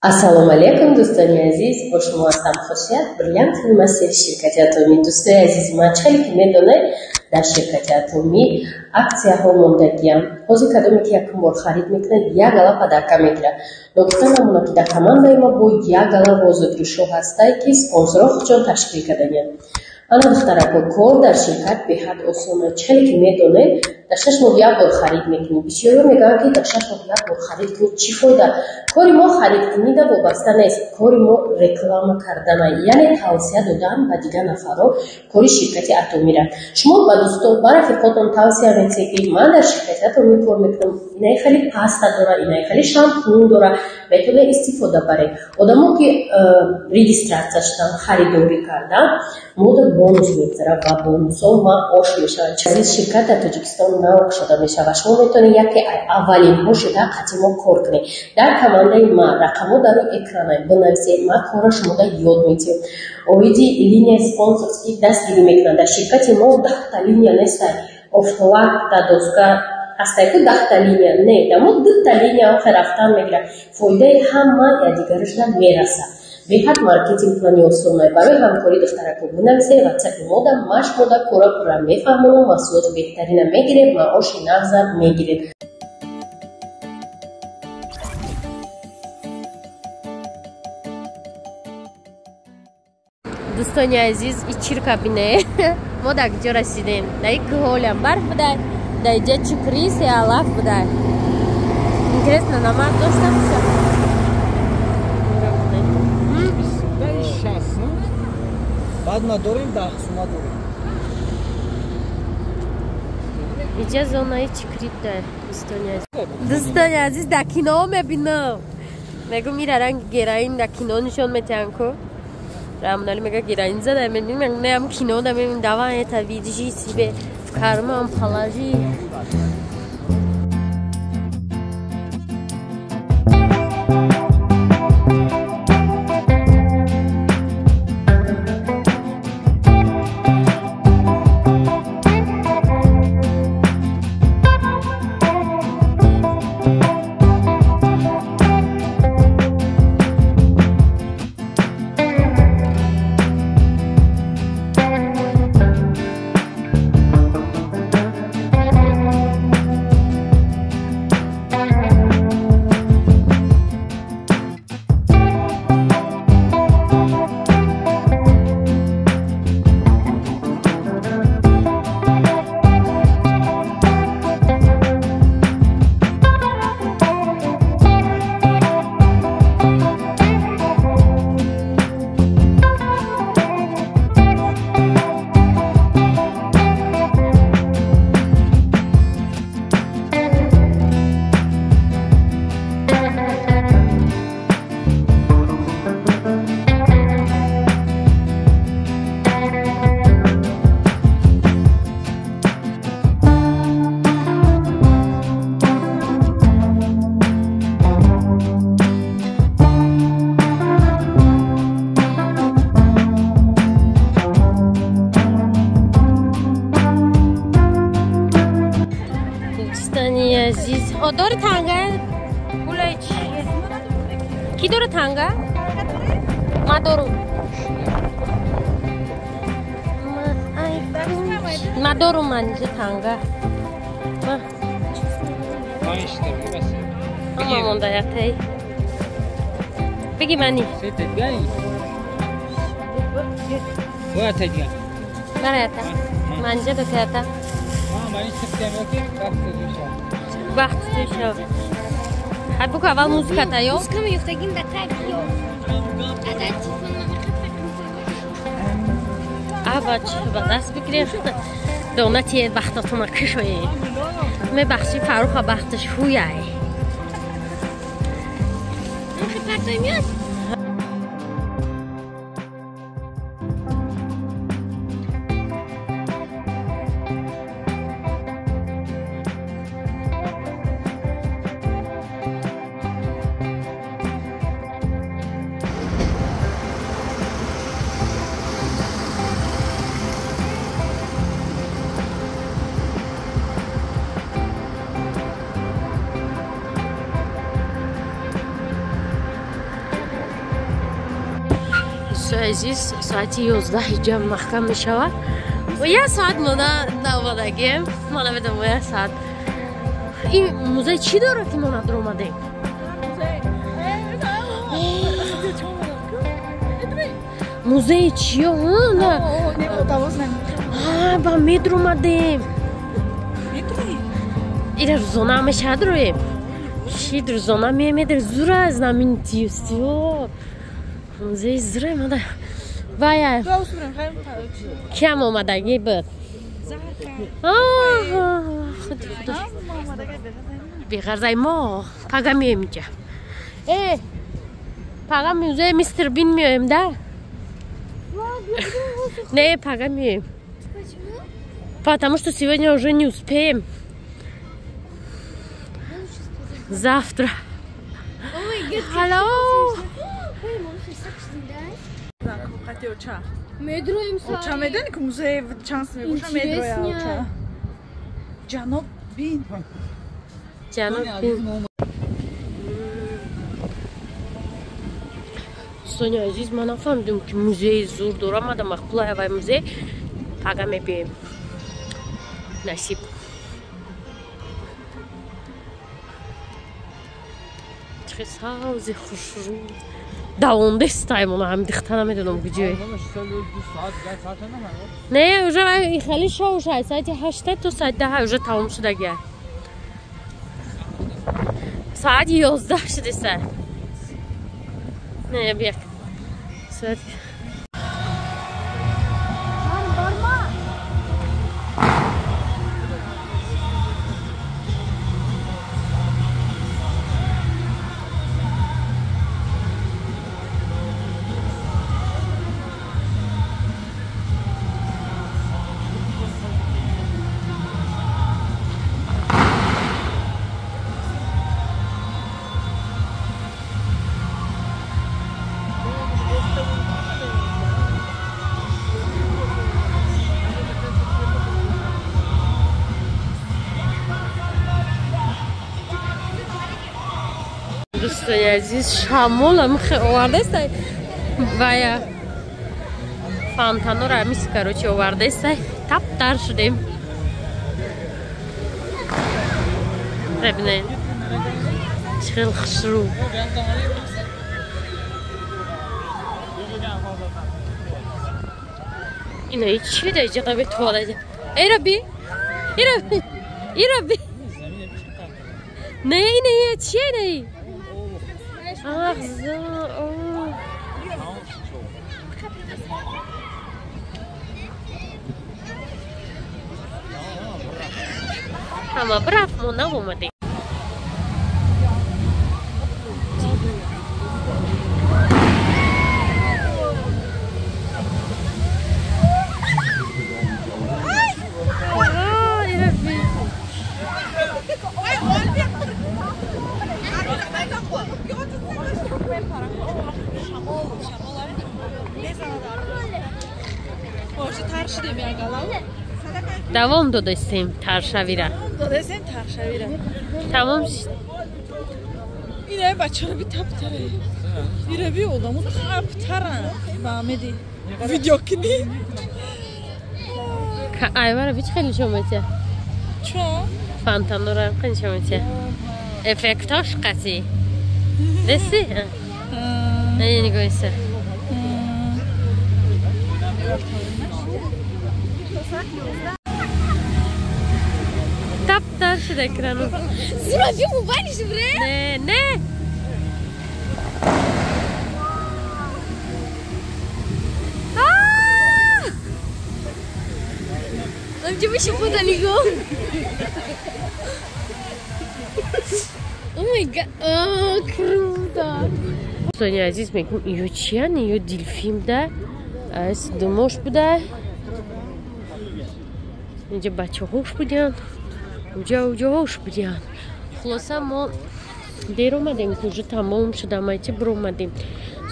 Ассалому алайкум, дӯстони азиз, бо шумо ҳастам Хосият, бриллиантовый мастери ширкати Атомӣ. Дӯстои азизи ман, чӣ хеле ки медонед, дар ширкати Атомӣ аксияҳо мондагиям. Ҳозир кадоме ки якум бор харид мекунад, як гала подарка мегирад. Ногуфта намонад, ки дар командаи мо бо як гала розыгрышҳо ҳастанд, ки спонсорҳо худшон ташкил карданианд. Ана духтарако, кор дар ширкат беҳад осон аст. Чӣ хеле ки медонед, дар 6 моҳ як бор харид мекунӣ. Бисёриҳо мегӯянд, ки дар 6 моҳ як бор харид кунӣ, чӣ фоида? Кори мо харидкунида вобаста нест. Кори мо реклама кардана, яъне тавсия додан ба дигар нафарҳо кори ширкати Атомира. Шумо ба дӯсто, ба рафиқотон тавсия метиҳед, ки ман дар ширкати Атомӣ кор мекунам, инаи хеле паста дора, инаи хеле шампун дора, метавонед истифода баред. Одамо ки регистрация шудан, харидорӣ кардан, мода бонус мегузарад ва бонусҳо маош мешавад. Азиз, ширкат дар Тоҷикистон нав кушода мешавад. Шумо метавонед яке аввалинҳо шуда қатъи мо кор кунед. Дар командаи ман рақамҳо дар рӯи экрана, бинависед, ман корро шумода ёд медиҳам. Оиди линияи спонсорский дастгирӣ мекунанд. Дар ширкати мо 10-та линия нестай. Офтовак дар доска ҳастай ку 10-та линия. Не, дар мо дута линия охир рафтан мегирад. Фоидаи ҳама якдигарашда мерасад. Беҳад маркетинг плани осонай. Барои ҳамкорӣ, духтарако, бинависед ватсапи мода, ман шумода кора пурра мефаҳмонам, маҳсулоти беҳтарина мегиред, маоши нағза мегиред. Дӯстони азиз, и чирка бине. Мо дар куҷо расидем? Дар ин кӯҳолям барф будай, дар иҷа чукри се алаф будай. Интересно, намак доштам ша? Баъд ма дорем 10 сума дорем. Иҷа зонаи чикрита, дӯстони азиз. Дӯстони азиз, дар кино мебинам. Мегум, ира ранги героин дар кино нишон метиҳанд ку. Рамонали мега, героин зада, мебинам, неам кино да мебинам, давай это видишь себе в карман положи. Дӯстони азиз, о, дори танга? Пулаи чи? Ки дора танга? Ма дорум. Ма дорум, манҷа танга. Ма. Ама монда ятай. Беги мани. Мара ята. Манҷа дата ята. Бахт тушав. Ҳай буку, аввал музыка таё. Музыка меёфтагим да так ё. Ада телефон ма Ава чи ба даст бигирем. Донати бахтатона кушоем. Мебахши, Фаруха бахташ ҳуяй. Партой меёд? Дӯстои азиз, соати 11 ҷамъ маҳкам мешавад. Як соат монда наомадагем. Ма намедонам, як соат. Ин музей чӣ дорад, ки мо надуромадем? Музеи чиё? Ба медуромадем. Ира рӯзона мешавад роем. Шид рӯзона мемедр зура знаменитиёстиё. Музеи зура мада. Вая. Киам омадагӣ буд? Худи худо. Беғарзай мо пага меоем инҷа. Э, пага музеи мистер Бин меоем да? Не, пага меоем. Потому что сегодня уже не успеем. Завтра. Hello. Оча медонӣ, ки музей чанд мебоша, медроя оча. Ҷаноб Бин. Ҷаноб Бин. Дӯстони азиз, ман нафаҳмидам, ки музеи зур дорам. Мада мақбула вай музей. Пага мебием. Насиб. Чӣ савзи хушрӯ. Давондестай мона ҳам дихта намедонам куҷое. Не, уже хеле шоу шай. Соати 8 то соати 10 уже тамом шудагия. Соати 11 шудеса. Не, бияк. Соат дӯстони азиз, шамолам овардестай, вая фонтанора мис, короче, овардестай, тап тар шудем. Бибинед, чӣ хел хушрӯ. Ино чӣ да иҷода бетуалет. Эраби, эраби, эраби. Не, ине чие не? Ах, за, ҳама брафт, мо наомадем. Давом додастем таршавира. Додастем таршавира. Тамом шуд. Ина бачаро би таптаре. Ира би одамо таптаран. Ба меди. Видео кини. Айвара би хеле шоматя. Чо? Фонтанора хеле шоматя. Эффектош қати. Деси? Не нигоҳ. Таптар шуд экрану. Зура би мобайлиш бре? Не, не. Амчи миша пода нигоҳ. О май гад, круто. Дӯстони азиз, мегӯм, ё чиян, ё делфин да, аз думош буда. Инҷа бачаҳош буданд, уҷа уҷаҳош буданд. Хулоса, мо дер омадем, ки уже тамом шуда, майти биромадем.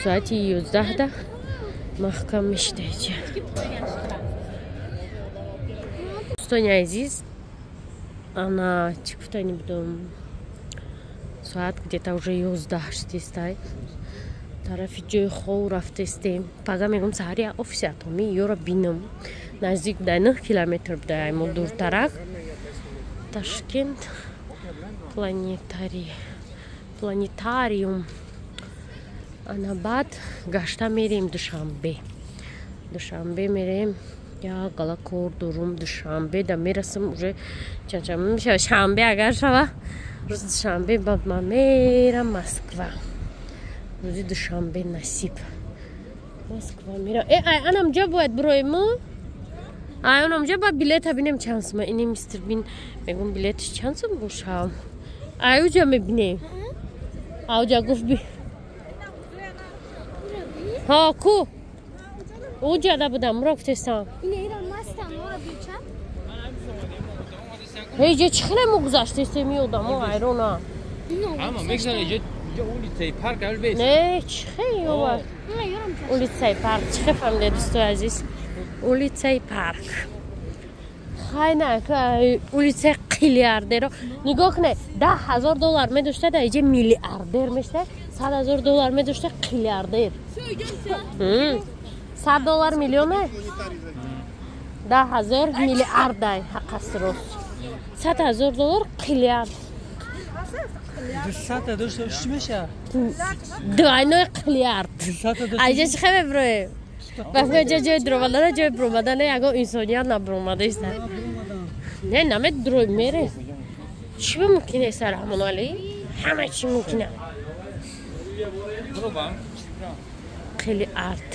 Соати 11 маҳкам мешуда иҷа. Дӯстони азиз, ана чӣ гуфтани будам, соат где-то уже 11 шудистай. Тарафи ҷои хов рафтестем. Пага мегум саҳари офиси Атомӣ ёро бинам. Наздик буда, 9 километр буда, мо дуртарак. Ташкент планетариум. Ана баъд гашта мерем Душанбе. Душанбе мерем, як гала кор дорум Душанбе, да мерасам уже чанчам мешава, шанбе агар шава, рӯзи душанбе баъд ман мерам Москва. Рӯзи душанбе насиб Москва мерам. Э, ай анамҷа бояд бироем мо? Ай анамҷа бояд билета бинем чанд сума. Ини мистер Бин мегум, билетиш чанд сум боша? Ай уҷа мебинем. Ауҷа гуфт би. Ҳа, ку? Уҷада будам, муро гуфтестам. Ҳеҷа чӣ хеле мо гузаштестем, и одамо ҳайрона. Ҳама мегзана иҷа улицаи Парк албес. Не, чӣ хеле ёва? Улицаи Парк, чӣ хел фаҳмида, дӯстои азиз? Улицаи Парк. Хай на, улицаи қилиардеро. Нигоҳ кунед, 10 000 доллар медошта, дар иҷа миллиардер мешта, 100 000 доллар медошта, қилиардер. 100 доллар миллионе? 10 000 миллиардай, ҳаққаст рост. 100 000 доллар қилиард. Дусата дошта чӣ меша? Двойной қилиард. Айҷа чӣ хел мебироем? Вақте ҷо ҷои дуромадана, ҷои биромадана ягон инсоният набиромадаиста. Не, намедурой, мере. Чӣ мумкин аст, Раҳмоналӣ? Ҳама чӣ мумкина. Қилиард.